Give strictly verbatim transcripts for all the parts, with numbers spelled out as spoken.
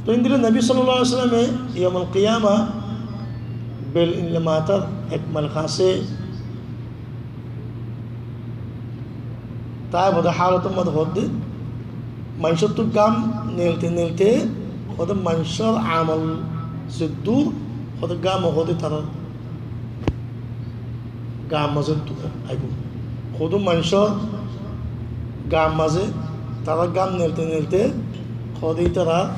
Toi endilla Nobi sallallahu alaihi wasallame yomul qiyama bel inle matar ek mail hañse tai bode halotor maze hoódde, maincóttu gam neelte neelte hoódde maincór amol zeddur hoódde gam hoódde tarar Gam mazé tu-, aibo. Hodún maincór gam mazé, tará gam neelte neelte, hodé ítara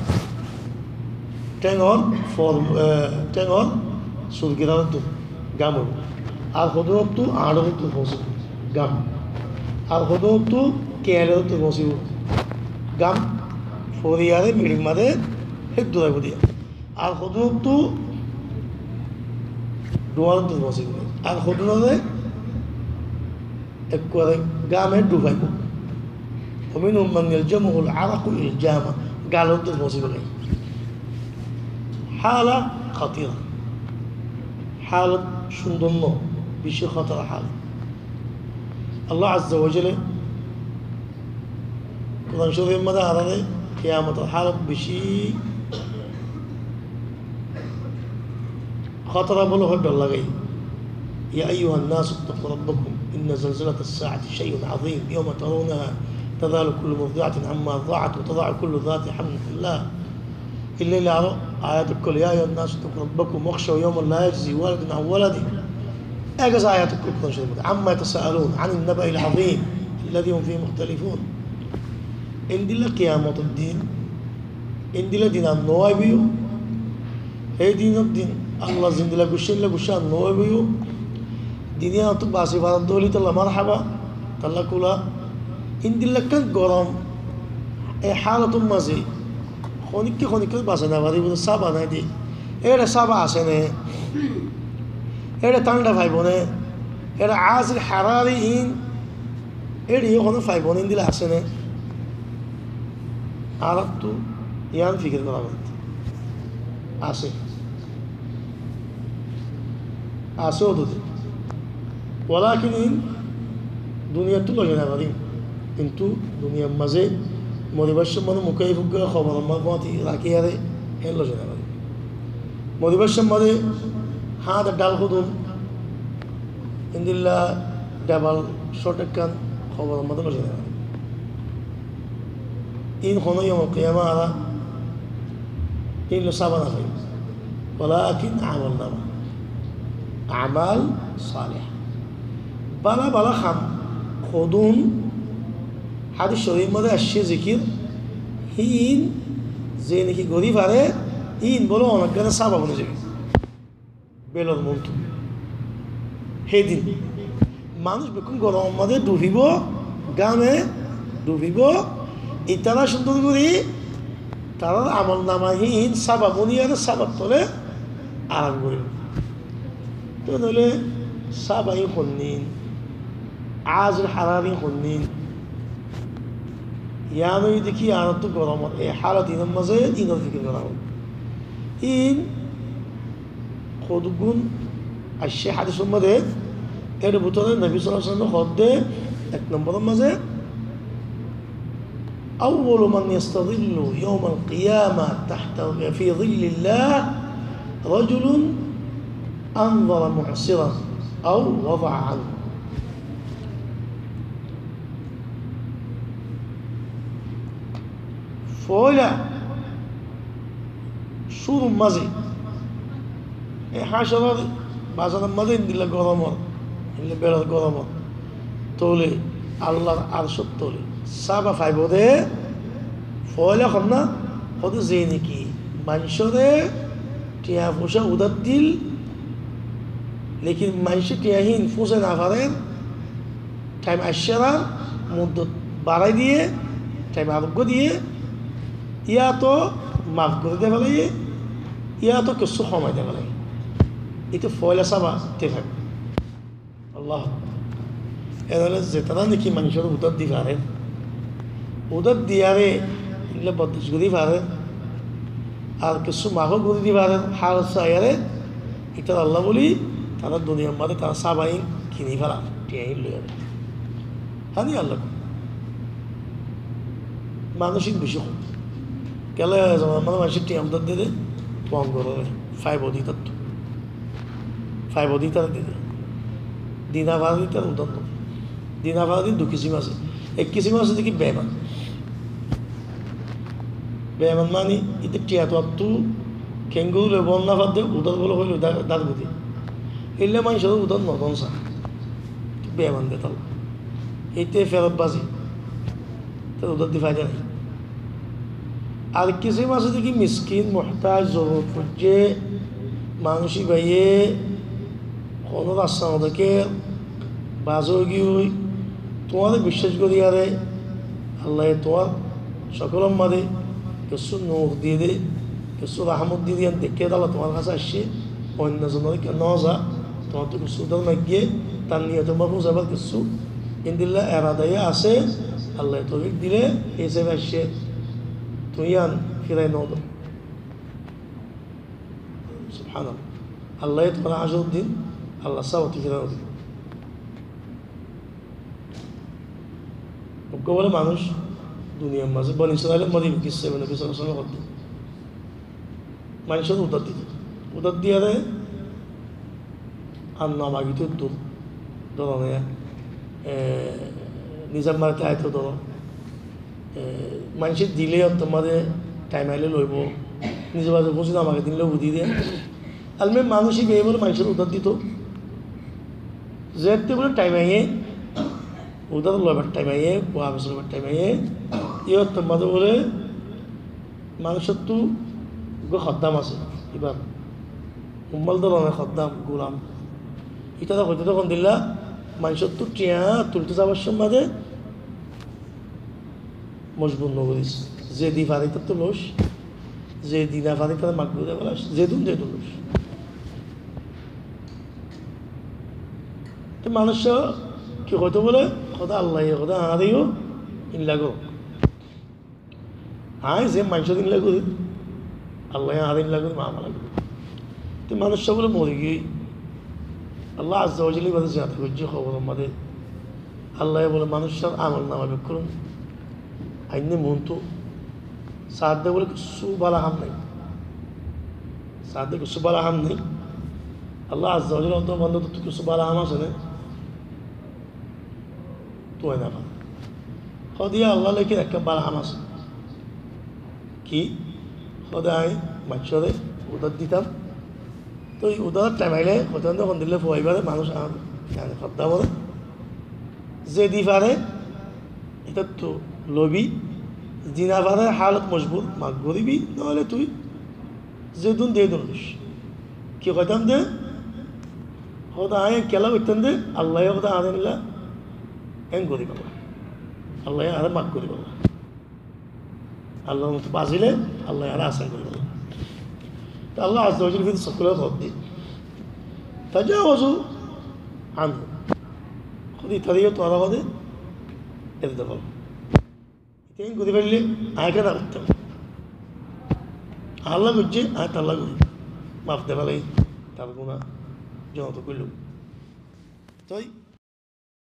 théngor for-, e, théngor sul girár ottu gam óibo. Ar hodún ottu añçór ottu foóñsibo gam. Ar hodún ottu keelor ottu foóñsibo gam. Foriyaré miçir mazé hé duraibó diya. Ar hodún ottu dhuáñr ottu foóñsibo. Ar hodún ottu ekkuare game dhufaibo. ومنهم من يلجمه العرق إلجاما. Gal ottu foóñsibo. Hála hótira. Hálot cúndor no, beci hótira hálot. Allah Azza wa Jalla Kuran Córifor mazé añáráre kiyamotor hálot beci hótira buli hoibar lage. يا أيها الناس اتقوا ربكم إن زلزلة الساعة شيء عظيم يوم ترونها تذهل كل مرضعة عما أرضعت وتضع كل ذات حمل حملها. Endilla aró ayat ókkol, يا أيها الناس اتقوا ربكم واخشوا يوما لا يجزي والد عن ولده. Ek ayat ókkol Kuran Córifor mazé, عما يتساءلون عن النبأ العظيم الذي هم فيه مختلفون. Endilla kiyamotor din, endilla din ar no aibo. Hé dinor din, Allah zendilla goijjé, endilla goijjé ar no aibo. Din iyanottu basi faredde óile tolla marhaba, tolla kula. Endilla ekkán gorom, e hálotor mazé, honikka honikka basi no faribo, sába nai de. Ére sába asé né? Ére tánda faibo né? Ére azil harari in, ére yó hono faibo né, endilla asé né? Añáráttu yián fikir gora foribó. Asé. Asé ódde. Walakin in duniyattu loi zai no farim. Kintu duniyar mazé moribar cómot mukáif uggwá hoboror mazé fúañti rakíyaré hén loi zai no farim. Moribar cómot háñdar dhál hodún, endilla dhebal cót ekkán hoboror mazé loi zai no farim. In hono yomul kiyama añára in loi sába no fai. Walakin amol nama. Amal salih. Bála bála ham hodún hádis córifor mazé aiccé zikir, híin ze niki gorí fare, híin bóle oneggwá sába boni zaibo. Belor muntu. Hé din manúic bekkún goromor mazé dhufibo, game dhufibo. Itará cúndor gorí tarár amol nama híin sába boniyaré sábar tole aram goríbo. Te noóile sába híin honnín, azil harari híin honnín. Yián óilde ki, añáráttu goromor e hálot inor mazé inor fikir gora foribó. In hoduggún aiccé hádisor mazé, ér bútore Nobi sallallahu alaihi wasallame hoódde, ek nomboror mazé, أول من يستظل يوم القيامة تحت، في ظل الله رجل أنظر معسرا أو وضع عنه. Foóila cúrur mazé, e hácoror bazaror mazé endilla goromor, endilla beçar goromor tole, Allar arcór tole sába faibo de, foóila hon na, hoóde ze niki maincóre thiañ foicá udár diíl, lekin maincé thiañ híin fúñsai no farer, thaim aiccé ar muddot barái diyé, thaim areggúa diyé, yáto maf gorí de félaiyé, yáto kessú homai de félaiyé. Ite foóila sába te faibo. Allah. Etólla zetará niki maincóre udár di farer, udár diyaré endilla boddac gorí farer, ar kessú maf ó gorí di farer, hálot saiyaré, itará Allah bóli, tará duniyar mazé tará sába híin kini félar, thiañ híin loiyaré. Háni Allah. Manúic híin beci hom. Kiyólla zomana mazé maincé thiañ udár diyé dé, fon goré, faibo dé ítarattú. Faibo dé ítara diyé dé. Di no fare dé ítara udár no. Di no fare dé dui kisim asé. Ek kisim asé dé ki beiman. Beiman mani íte thiañ tuañttú kengóri loibo no fare dé, udár bóli hoilé udár, udár gudi. Héilla maincóre udár no don sa. Beiman dé tala. Íte ferotbazi. Te udár di faida nai. Ar kisim asé dé ki miskin, muhtaj, zorurot foijjé manúic íbaye honó rasta no dekér, baz ói giyói, tuáñre biccác gorí yóre, Allaye tuáñr cokólor mazé kessú nur diyé dé, kessú rahmot diyé dé, yián deikké Allah tuáñr hañsé aiccé, oinno zonoré kiyá no za, tuáñttú kessú udár maiggé, tar niyotor mazé fusaibar kessú, endilla erada yó asé, Allaye toufik dilé, hísabe aiccé, tuñí yián firai no do. Subhanallah. Allaye tuáñre hácoror din, Allar sábattú firai no dibo. Uggwá bóle manúic duniyar mazé Boni Israilor mazé kissá Nobi sallallahu alaihi wasallam hoó dé. Maincóre udár dito. Udár diyóre ar no magito dóro. Dóro né, e, nizam mari táito dóro. E, maincé dilé ottór mazé thaim ailé loibo. Nizor mazé fúsi no magi dilé budi dé. Alme manúic íbaye bóle maincóre udár dito. Zeéñtte bóle thaim aiyé, udár loibar thaim aiyé, wafes loibar thaim aiyé, yóttor mazé bóle manúicottú uggwá hoddam asé, íbar ummal dóronor hoddam, gulam. Ítara hoité de hondilla, maincóttu thiañ tuilté zabar somot mazé mojbur no goris. Ze di fare ítattú lois, ze di no fare ítare maf gorí dibá lois, zedún zedún lois. Te manúic ki hoitó bóle, hoó de Allaye hoó de añáre yó endilla goró. Añí ze maincóre endilla gorí, Allaye añáre endilla gorí muamala goró. Te manúic bóle mori giyói, Allah Azza wa Jalla íbare ziyada goijjé koboror mazé. Allaye bóle manúic or amolnama bekkún ainné muúntu, saá de bóle kessú bála ham nai. Saá de kessú bála ham nai. Allah Azza wa Jalla hoó de, banda, tottú kessú bála ham asé né? Tuñí no faro. Hoó de, "Ya Allah, lekin ekkán bála ham asé." Ki? Hoó de, "Añí maincóre udár ditam. Toi udár thaim ailé hoitám de hondilla fua íbare manúic añár, yáni, hoddam ore. Ze di fare, ítattú loibi, di no fare, halot mojbur, maf goríbi, noóile tui zedún dedún lois." Ki hoitám de? Hoó de, "Añí kiyólla goittám de, Allaye hoó de añáre endilla en goríbolla. Allaye añáre maf goríbolla. Allar moto bazile, Allaye añáre asan goríbolla." Te Allah Azza wa Jalla fir sokkolore hoó de, "Tajawazu anhu." Hoó de, "Itareyó tuáñra hoó de ere de felo. Ite en gorí faille añí kiyá no goittám? Añálla goijjé, añí tarlla gorí. Maf de félai, tar guná zomot goilló." Toi